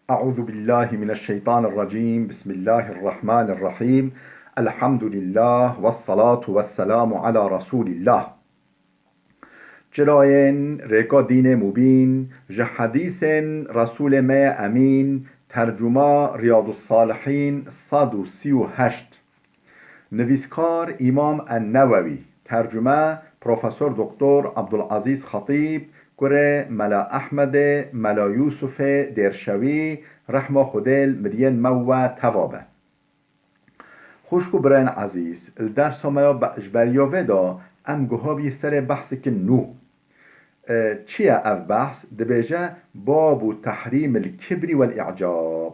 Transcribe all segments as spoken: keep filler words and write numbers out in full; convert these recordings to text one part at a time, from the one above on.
أعوذ بالله من الشيطان الرجيم. بسم الله الرحمن الرحيم. الحمد لله والصلاة والسلام على رسول الله. Çirayên rêka dînê mubîn, ji hedîsên Resûlê me yê Emîn, tercuma Riyadus Salihîn sed û sî û heşt. Nivîskar Îmam En-Newewî, tercume Profesor Doktor Abdulazîz Xetîb, kurê Mela Ehmedê, Mela Yûsufê Dêrşewî, rehma Xwedê li miriyên me û we teva be. Xwişk û birayên ezîz, li dersa me ya be-, ji beriya vê de em guha bî serê behsikin nû. E, çi ye ev behs? Dibêje, "Babu tehrîmil kibri wel i'cab."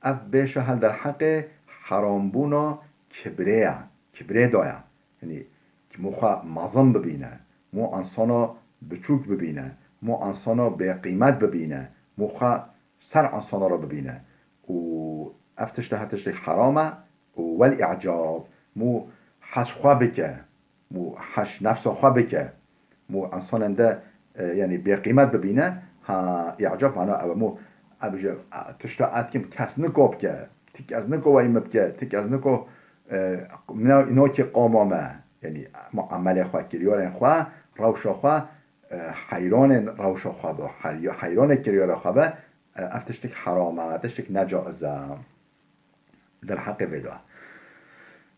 Ev bêşa hel derheqê herambûna kibrê ye, kibrê de ye. Yanî, ki mû xwe mezin bibîne, mû ensana biçûk bibîne, mû ensana bêqîmet bibîne, mû xwe ser ensana re bibîne. Û ev tişt e, her tiştek heram e û wel îcab, mû hez xwe bike, mû hez nefsa xwe bike, mû ensanên de, e, yanî bêqîmet bibîne, ha, îcab mana ew e, mû ev ji, e, tişta etkim kes niko bike, ti kes niko wey min bike, ti kes niko, e, na-, nokê qama me, yanî muamelê xwe, kiryarên xwe, rewşa xwe, e, heyranên rewşa xwe be, hey-, heyranê kiryara xwe be, e, ev tiştek heram e, tiştek necaiz e. Derheqê vê de.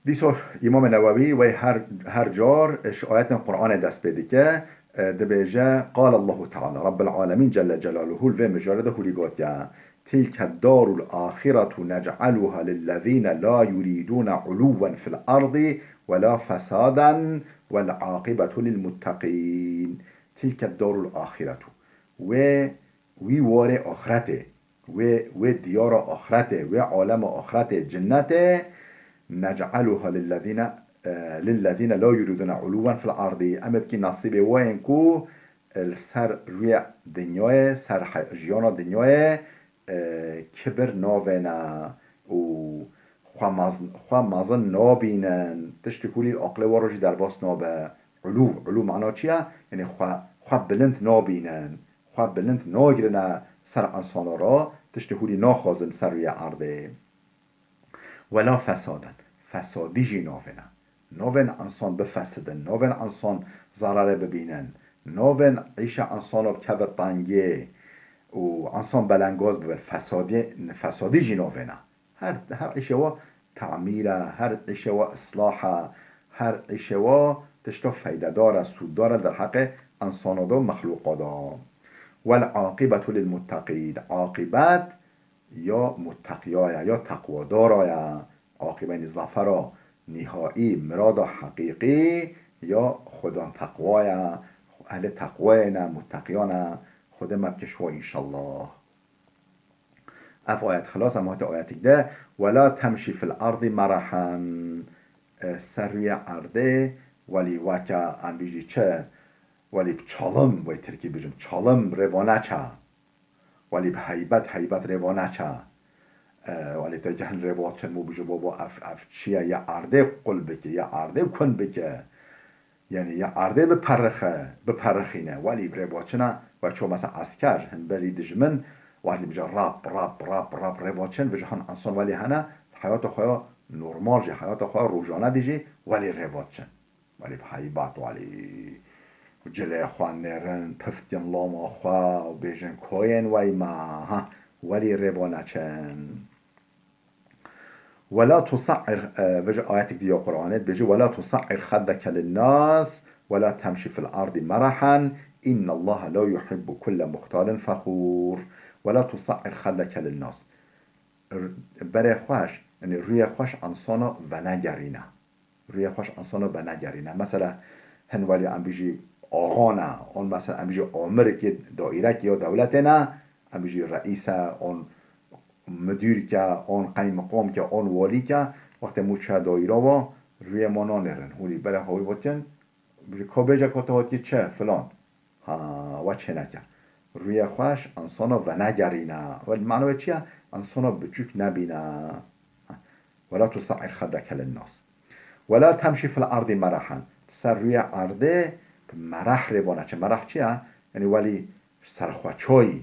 Dîsa Îmamê Newewî wey her, her car ji ayetên Qur'anê dest pê dike, e, dibêje, "Qale Allahu Teala, Rabbul Alemîn Celle Celaluhu li vê mijarê de hûlî gotiye, Tilke darul ahiretu nec'aluha lillezîne la yurîdûne uluwen fil ardî ve la fesaden wel aqibetu lil mutteqîn." Tilke darul ahiretu. Wê, wî warê axiretê, wê, wê diyara axiretê, wê alema axiretê, cinnetê, nec'aluha lillezîne, e, lillezîne la yurîdûne uluwen fil ardî. Em ê bikî nasîbê wayên ku, e, li ser rûyê dinyayê, ser he-, jiyana dinyayê, e, kibir navêne û xwe mez-, xwe mezin nabînin. Tiştê hûlî li aqilê we re jî derbas nabe. Ulû, ulû mana çi ye? Yanî xwe, xwe bilind nabînin. Xwe bilind nagirine ser ensana re, tiştê hûlî naxwazin ser rûyê erdê. Wela fesaden. Fesadî jî navêne. Navên ensan bifesidin, navên ensan zararê bibînin, navên îşa ensana bikeve tengê û ensan belengaz bibin. Fesadî, fesadî jî navêne. Her, her îşê wa tamîr e, her îşê wa islah e, her îşê wa tişta feydedar e, sûddar e derheqê ensana de û mexlûqa de. Wel aqibetu lil mutteqîn. Aqibet ya mutteqiya ye, ya teqwadara ye. Aqîbe, yanî zafera nîhaî, mirada heqîqî ya xwedan teqwa ye, ehlê teqwayê ne, mutteqiyan e. Xwedê me bike ji wan înşallah. Ev ayet xilas, em hate ayetik de, "Wela temşî fil erdî merahen." E, ser rûyê erdê, welî weke em bîjî çi? Welî bi çalim, wê tirkî bijim, çalim rê va neçe. Welî bi heybet, heybet rê va neçe. E, welî te cehn rê va çin mû bijî, baba, ev, ev çi ye? Ya erdê qul bike, ya erdê kun bike. Yanî ya erdê biperixe, biperixîne. Welî bi rê va çin e, we ço mesela esker, hin berî dijmin, welî bija rap, rap, rap, rap rê va çin, vija han ensan welî hene, heyata xwe ya normal jî, heyata xwe ya rojane dî jî, welî rê va çin. Welî bi heybat, welî cilê xwe nêrin, piftin loma xwe û bêjin koyên wey me, ha, welî rê va neçin. Wela tusair, e, vêje ayetik dî ya Qur'anê dibêje, "Wela tusair xeddeke linnas, wela temşî fil erdî merahen, innallaha la yuhibbu kulle muhtalin fexûr." Wela tusair xeddeke linnas. R-, berê xweş, yanî rûyê xweş ensana venegerîne. Rûyê xweş ensana venegerîne. Mesela, hin welî em bijî axane, on mesela em bijî amirikê daîrekê ya dewletê ne, em bijî reîs e, on Midûr ke, on qeymiqam ke, on walî ke, wextê mû çe daîra wa, rûyê ma nanêrin. Hûlî bere xwe wî votin, bêje, ka bêje ka te hatiye çi, filan. Ha, we çêneke. Rûyê xweş, ensana venegerîne. Wel, mana wê çi ye? Ensana biçûk nebîne. Ha. Wela tusair xeddeke linnas. Wela temşî fil erdî merahen. Ser rûyê erdê bi mereh rê va neçe. Mereh çi ye? Yanî welî serxweçoyî.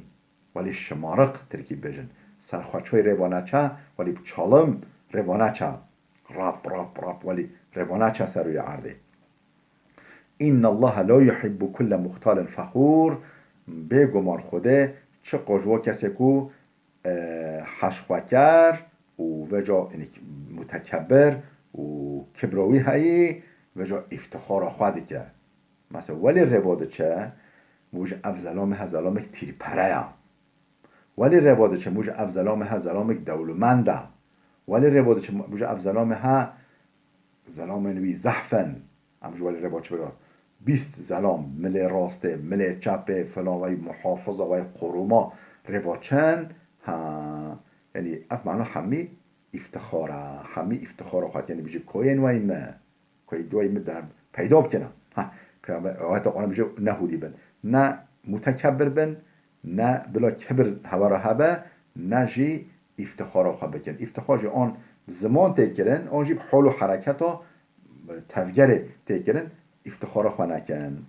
Welî şimariq tirkî bêjin. Serxweçoyî rê va neçe, welî bi çalim rê va neçe. Rap, rap, rap, welî rê va neçe ser rûyê erdê. Inna Allaha la yuhibbu kulle muhtalin fexûr. Bêguman Xwedê çiqo ji wa kesê ku, e, heşxweker û veca, yanî, mutekebir û kibra wî heyî, veca îftixara xwe dike. Mesela, welê rê va diçe, bû ji ev zelamê he zelamek tîrpere ya. Welê rê va diçe, bû ji ev zelamê he zelamek dewlemend e. Welê rê va diçe, bû ji ev zelamê he zelamên wî zehf in. Em ji welê rê va çi bira? Bîst zelam, milê rastê, milê çepê, filan, wey muhafiza, wey koruma rê va çin. Ha, yanî ev mana hemî îftixar e. Hemî îftixara xwe, yanî bijî koyên wey me. Ku ê duayî min der peyda bikene. Ha, Peygamber, ayeta Qur'an bije, ne hûdî bin. Ne mutekebir bin, ne bila kibir hevara hebe, ne jî îftixara xwe bikin. Îftixar jî an bi ziman tê kirin, an jî bi hol û hereketa tevgerê tê kirin, îftixara xwe nekin.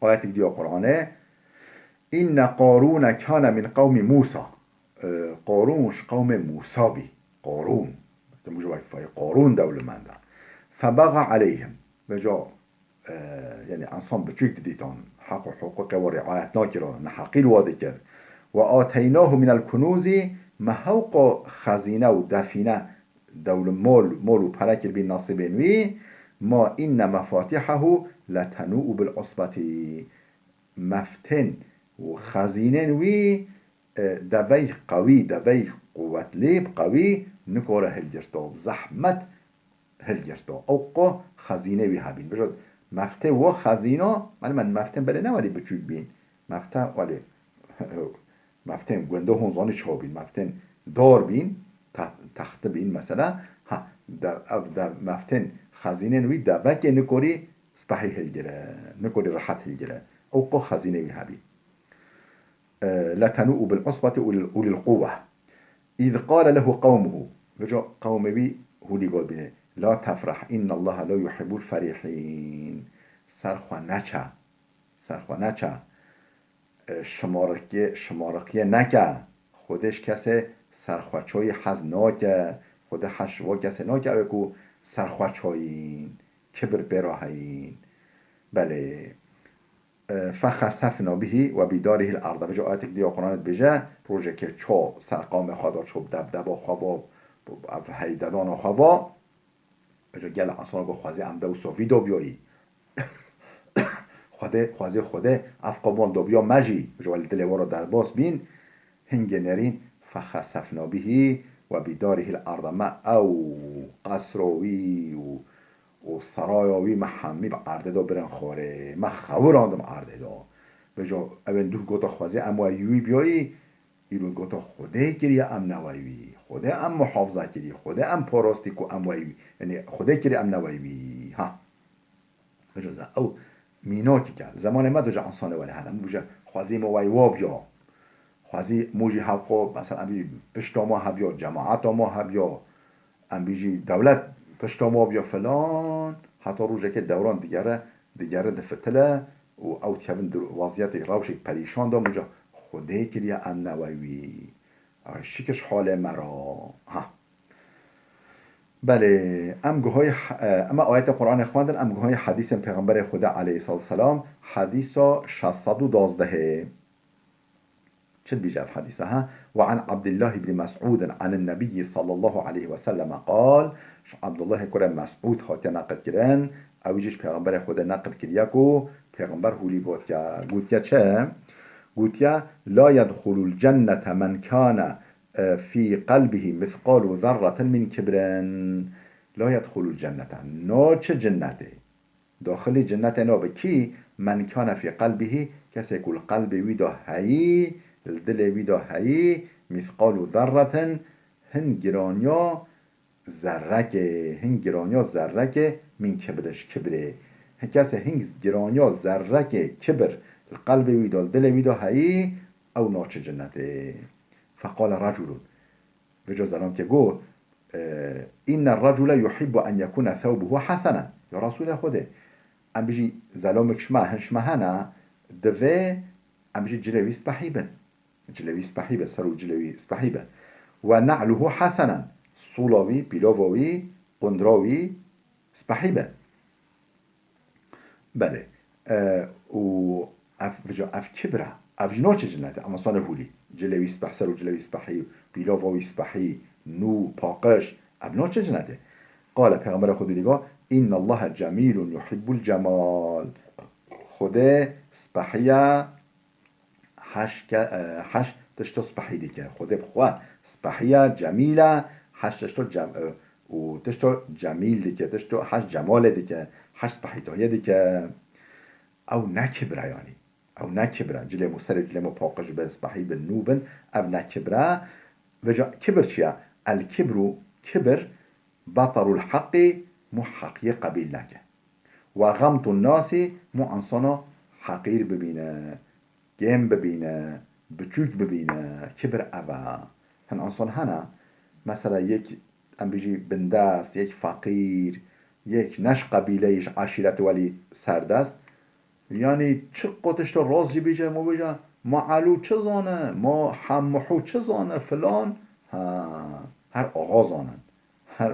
Ayetek diya Qur'anê, Inne Qarûne kâne min qewmî Mûsa. E, Qarûn ji qewmê Mûsa bî. Qarûn. Te mû ji vay fay Qarûn dewlemend e. Febaga aleyhim. Veca, e, yanî ensan biçûk didîtan. Heq û huquqê wa riayet nakira, neheqî li wa dikir. Ve ateynahu minel kunûzî, me hewqa xezîne û defîne dewle mol, mol û pere kiribî nasibên wî, ma inne mefatihahu letenû'u bil usbetî. Meftên û xezînên wî, e, devey qewî, devey quwetlî, bi qewî nikare hilgirto, bi zehmet hilgirto. Ew qo xezînê wî hebîn. Bijot, meftê wo xezîno, malimen meftên belê ne welî biçûk bîn. Mefte welî meftên gundê hûn zanî çawa bîn, meftên dar bîn, te-, texti bîn mesela. Ha, de, ev de meftên xezînên wî devekê nikorî spehî hilgire, nikorî rehet hilgire. Ew qo xezînê wî hebî. E, letenû'u bil usbeti ulil, ulil quwwe. Îz qale lehu qewmuhu. Veca qewmê wî hûlî got bîne. La tefreh, innallaha la yuhibbul ferihîn. Ser xwe neçe. Ser xwe neçe. E, şimarikiye, şimarikiye neke. Xwedê ji kesê serxweçoyî hez nake. Xwedê hez ji wan kesê nake, ew ê ku serxweçoyîn, kibir pê re heyîn. Belê. E, fexesefna bihi ve bidarihil arda. Veca ayetek diya Qur'anê dibêje, rojekê ço ser qewmê xwe de, ço bi debdeba xwe ve, ev heydedana xwe ve. Ji gel esana ku xwezî em dewsa vî dobiyoyî. Xwedê, xwezî Xwedê ev qebûl dobiya me jî, ji welî dilê we re derbas bîn, hingê nerîn fexesefna bihî we bîdarî hîl arda me ew qesro wî û, û seraya wî me hemî bi erdê de birin xwarê. Me xewirandin erdê de. Vêca ew ên duh gota xwezî em we wî biyoyî, Îro gota Xwedê kiriye em newey wî. Xwedê em muhafiza kiriye. Xwedê em parastî ku em wey wî. Yanî Xwedê kiriye em newey wî. Ha. Vêca ze ew mînakî ke. Zemanê me de ji ensanê welê hene. Em bije xwezî me wey wa biya. Xwezî mû jî hevqo, mesela em bî pişta ma hebiya, cemaeta ma hebiya. Em bî jî dewlet pişta ma biya filan. Heta rojekê dewran digere, digere difitile û ew dikevin di weziyetê rewşek perîşan de, muca Xwedê kiriye em newey wî. Ay, şikir ji halê me re. Ha. Belê, em guhayê, e, em ayetê Qur'anê xwendin, em guhayê hedîsên Pêxemberê Xwedê aleyhissalatu vesselam, hedîsa şeş sed û duwazdehê. Çi dibêje ev hedîsa, ha? Ve an Abdullah ibn Mes'ud an Nebiyyi sallallahu aleyhi ve sellem qal, ji Abdullahê kurê Mes'ud hatiye neqil kirin, ew jî ji Pêxemberê Xwedê neqil kiriye ku Pêxember hûlî gotiye. Gotiye çi? Gotiye, "La yedxulul cennete men kâne, e, fî qelbihî misqalu zerretin min kibrin." La yedxulul cennete. Naçe cennetê. Daxilî cennetê nabe kî? Men kâne fî qelbihî, kesê ku li qelbê wî de heyî, li dilê wî de heyî, misqalu zerretin, hin giraniya zerrekê, hin giraniya zerrekê min kibir, ji kibirê. Hin kesê hin giraniya zerrekê kibir li qelbê wî de, li dilê wî de heyî, ew naçe cennetê. Feqale reculun. Vêca zelamkê got, e, "Inne recule yuhibbu en yekune thewbuhu hasenen." Ya Resûlê Xwedê, em bijî zelamik ji me, hin ji me hene, divê em bijî cilê wî spehî bin. Cilê wî spehî be, ser û cilê wî spehî be. Ve na'luhu hasenen. Sûla wî, pîlova wî, qundra wî spehî be. Belê. E, û ev, vêca ev kibr e. Ev jî naçe cinetê. Ema sane hûlî. Cilê wî speh, ser û cilê wî spehî, pîlova wî spehî, nû, paqij. Ev naçe cinetê. Qale, Pêxembera Xwedê dî got, "Innallaha cemîlun yuhibbul cemal." Xwedê spehiya heş ke-, e, heş tişto spehî dike. Xwedê bi xwe spehiya cemîl e, heş tişto cem-, e, û tişto cemîl dike, tişto heş cemalê dike, heş spehîtahiyê dike. Ew ne kibr e yanî. Ew ne kibr e. Cilê mo serê cilê mo paqij bin, spehî bin, nû bin. Ev ne kibr e. Vêca kibr çi ye? El kibru, kibr, batarul heqî, mo heqiyê qebîl neke. Ve gamtun nasî, mo insana heqîr bibîne, kêm bibîne, biçûk bibîne. Kibir ev e. Hin insan hene, mesela yek, em bijî bindest, yek feqîr, yek ne ji qebîleyê, ji eşîret welî serdest. Yanî çi qo tişta rast jî bêje, mo bêje, ma Elû çi zane, ma Hemû çi zane, filan. Ha, her axa zanin. Her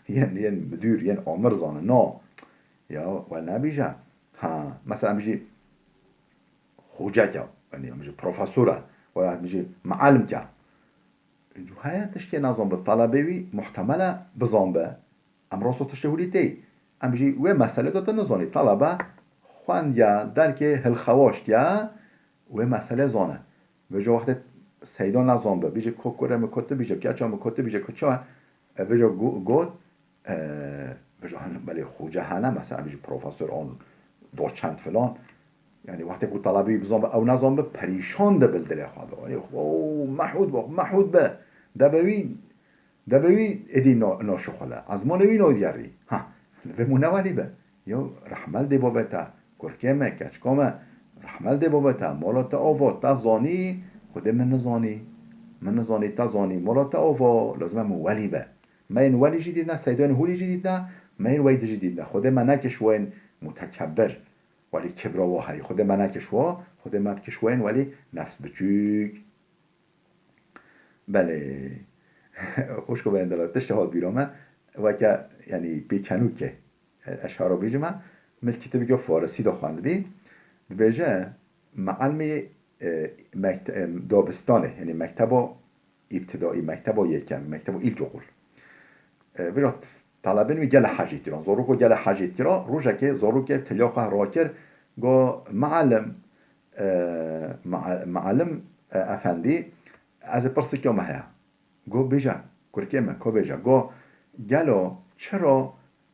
yên, yên midûr, yên amir zanin. No. Ya, we nebêje. Ha, mesela em bijî xoceke, yanî em bijî profesor e, we em bijî muallimke. Heye tiştê nazan bi, talebê wî muhtemel e bizan be. Em rasto tiştê hûlî tê. Em bijî wê meselê de tu nizanî. Talebe xwendiye, derkê hilxewaştiye, wê meselê zane. Vêca wextê seyda nezan be, bêje, ko kure min ko tu bêje, keça min ko tu bêje, ko çawa? E, vêca go-, got, e, vêca hin, belê xoce hene, mesela, bêje profesor an, doçent filan. Yanî wextê ku talebî bizan be, ew nezan be, perîşan dibe li dilê xwe de. Yanî, "O, mehûd be, mehûd be." Debe wî, debe wî êdî no-, noşixule. Ezmanê wî nogerî. Ha, li vê mû ne welî be. Yo, rehme li dê bavê te, kurkê me, keçika me, rehme li dê bavê te, mala te ava, te zanî, Xwedê min nizanî. Min nizanî, te zanî, mala te ava, lazim e min welî be. Me yên welî jî dîtine, seydayên hûlî jî dîtine, me yên wey di jî dîtine. Xwedê me nekiş weyên mutekebir, welî kibra wa heyî. Xwedê me nekiş wa, Xwedê me bikiş weyên welî nefs biçûk. Belê. Xwişko berendala, tiştê hat bîra me, weke, yanî, pêkenûkê. Eşara bêjime, min kitêbeke farisî de xwendibî. Dibêje, meelmê, e, mekte-, e, dabistanê, yanî mekteba îbtidaî, mekteba yekem, mekteba îlkokul. E, vira talebên wî gele hejî tîra, zoroko gele hejî tîra, rojekê zorokê tiliya xwe rakir, go, "Mealim, e, mea-, mealim, e, efendî, ez ê pirsikê me heye." Go, "Bêje, kurkê min, ko bêje." Go, "Gelo, çira,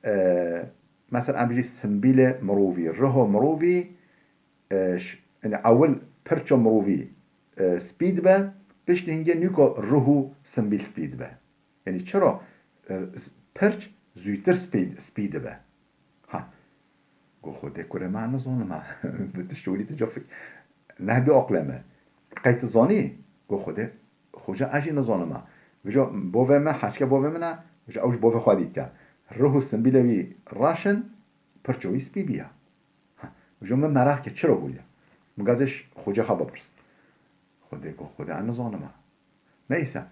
e, mesela em bijî simbîlê mirovî, riho mirovî, e, ş-, yanî ewil pirça mirovî, e, spî dibe, piştî hingê nûka rih û simbîl spî dibe?" Yanî çira, e, s-, pirç zûtir spî, spî dibe? Ha. Go, "Xwedê kurê me, nizanime." Bi tişt welî tu ca fik-, nehbî aqlê me. Qey tu zanî? Go, "Xwedê, xoca ez jî nizanime." Vêca bovê me, heçke bovê min e, vêca ew ji bovê xwe dîtke. Rih û simbîlê wî reş in, pirça wî spî bîye. Ha, vêca min meraq kir, çira hûliye? Min gazê ji xocê xwe bipirs. Xwedê go, "Xwedê ez nizanime." Neyse,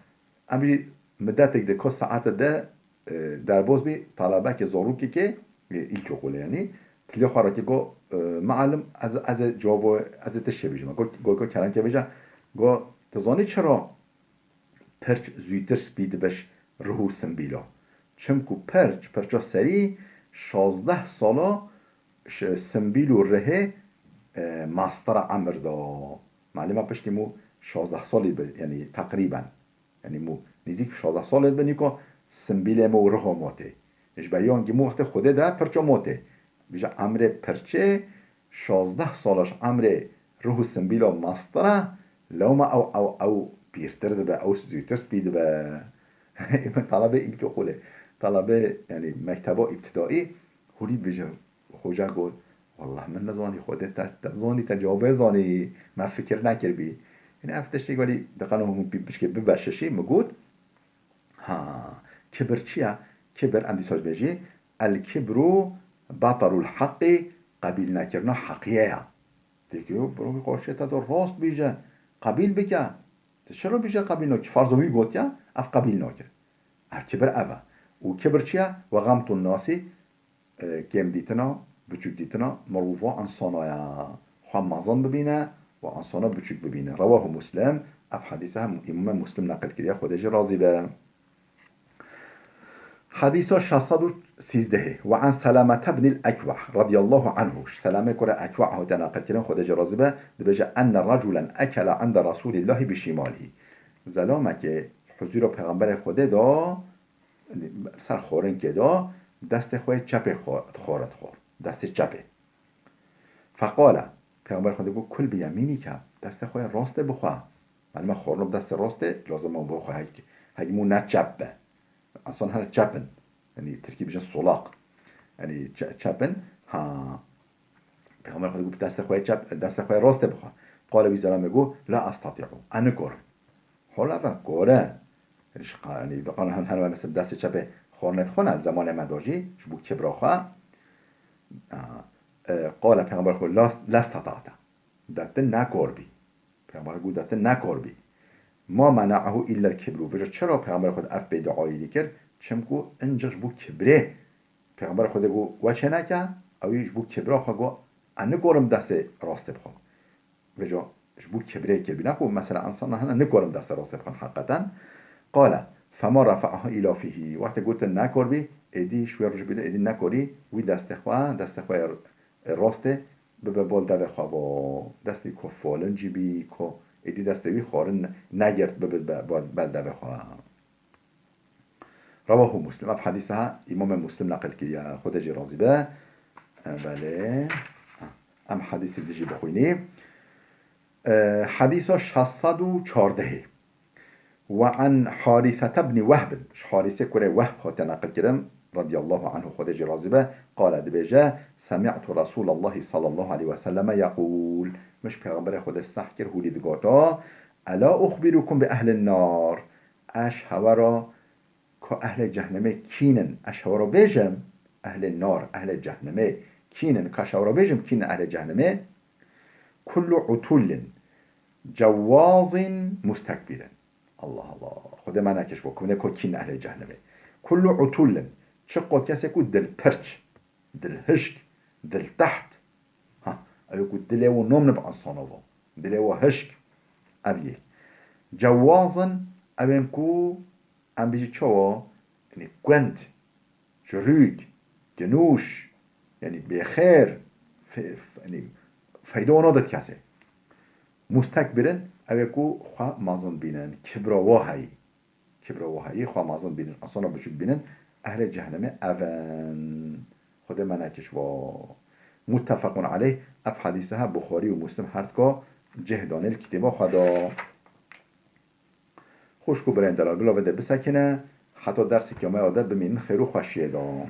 em jî midetek de ko saete de, e, derbas bî, talebekê zorokekê, e, îlkokulê yanî, tiliya xwe rake go, e, "Mealim, ez, ez ê cewabo, ez ê tiştê bêjim." Go, go, go kerem ke bêje, go, "Tu zanî çira pirç zûtir spî dibe ji rih û simbîla? Çimku pirç, pirça serî şazdeh sala ji simbîl û rihê, e, mastira emir da." Malûm e piştî mû şazdeh salî bi, yanî teqrîben. Yanî mû nêzîk şazdeh salê dibe, nîko simbîlê mû riho motê. Ji ber yankî mû wextê Xwedê de pirço motê. Bêje emrê pirçê şazdeh sala ji emrê rih û simbîla mastira, lewma ew, ew, ew pîrtir dibe, ew zûtir spî dibe. Ê min talebê îlkokulê, talebê, yanî mekteba îbtidaî, hûlî dibêje, xoca got, "Wallah min nizanî, Xwedê te, te zanî, te cewabê zanî, me fikir nekiribî." Yanî ev tiştek welî diqeno hûn pî-, pişkê bibe şişî, min got, ha, kibir çi ye? Kibir, em dîsa jî bêjî, "El kibru batarul heqî", qebîl nekirina heqiyê ye. Têkî, "Bro, wî qarşiyê te de rast bêje." Qebîl bike. Tu çira bêje qebîl nake? Farzo wî gotiye, ev qebîl nake. Ev kibir ev e. Û kibir çi ye? Ve gamtun nasi, e, kêm dîtina, biçûk dîtina, mirov û insana ye. Xwe mezin bibîne û insana biçûk bibîne. Rewahu Muslim, ev hedîse hem Îmam Muslim neqil kiriye, Xwedê jê razî be. Hedîsa şeş sed û sîzdehê. Ve an Selamete bnil Ekwa radiyallahu anhu. Ji Selame kure Ekwa hate neqil kirin, Xwedê jê razî be, dibêje, enne reculen ekele inde Resûlîllahî bi şimalî. Zelamekê huzûra Pêxemberê Xwedê de, ser xorinkê de, destê xwe yê çepê xo-, dixwar, dixwar. Destê çepê. Feqale, Pêxember Xwedê got, kul bi yemînîke, destê xwe yê rastê bixwe. Malum e xorno bi destê rastê, lazim e bixwe hek, hek mû ne çep be. Ensan hene çep in. Yanî tirkî bijin solak. Yanî çe-, çep in. Ha. Pêxember Xwedê got, destê xwe yê çep, destê xwe yê rastê bixwe. Qale wî zelamê got, la estati'u. Ez nikarim. Hol ev e, kore. Ji qa-, yanî, diqan hem, her mesela destê çepê xornê dixwe ne, zemanê me de jî, ji bo kibra xwe. A, e, qale Pêxember Xwedê, la, la estata'te. De tu nekor bî. Pêxember got, de tu nekor bî. Ma mena'ahu illa el-kibru. Vêca çira Pêxember Xwedê ev bêduayî lê kir? Çimku incik ji bo kibrê. Pêxember Xwedê got, we çê neke, ewî ji bo kibra xwe got, ez nikorim destê rastê bixwim. Vêca ji bo kibrê kir bîna ku mesela insana hene nikorim destê rastê bixwin heqeten. Qale, fema refa'ahu ila fîhî. Wextê gotin nekor bî, êdî ji wê rojê bî de êdî nekorî, wî destê xwe, destê xwe yê rastê bibe bol devê xwe bo. Destê ku folincî bî, ku êdî destê wî xwarin negirt bibe be-, bol, bel devê xwe. Rewahu Muslim. Ev hedîsa Îmamê Muslim neqil kiriye. Xwedê jê razî be. E, belê. Em hedîsê dijî bixwînî. E, hedîsa şeş sed û çardehê. Ve an Harîsete bnî Wehb. Ji Harîsê kurê Wehb hate neqil kirin. Radiyallahu anhu, Xwedê jê razî be. Qale dibêje, semi'tu Resûlallahî sallallahu aleyhi ve selleme yeqûl. Min ji Pêxemberê Xwedê seh kir, hûlî digota, ela uxbirukum bi ehlin nar. Ez hewe ra ka ehlê cehnemê kînin? Ez hewe ra bêjim, ehlê nar, ehlê cehnemê kînin? Ka ez hewe ra bêjim, kînin ehlê cehnemê? Kullu utullin, cewazin, mustekbirin. Allah Allah. Xwedê me neke ji bo ku ne ko kîn ehlê cehnemê. Kullu utullin. Çiqo kesê ku dilpirç, dilhişk, dilteht. Ha, ew ku dilê û nom ne bi insana bo. Dilê û hişk. Ev yek. Cewazin, ew ên ku em bijî çawa? Yanî gund, çirûk, kinûş, yanî bêxêr, fe-, fe-, yanî feyda wana did kesê. Mustekbirin, ew ê ku xwe mezin bînin, kibra wa heyî. Kibra wa heyî, xwe mezin bînin, insana biçûk bînin, ehlê cehnemê ev in. Xwedê me nekiş wa. Muttefequn aleyh, ev hedîse he Buxarî û Muslim her dika cih danê li kitêba xwe de. Xwişk û birayên delal, bila vê de bisekine, heta dersê kiyameya de bimînin xêr û xweşiyê de.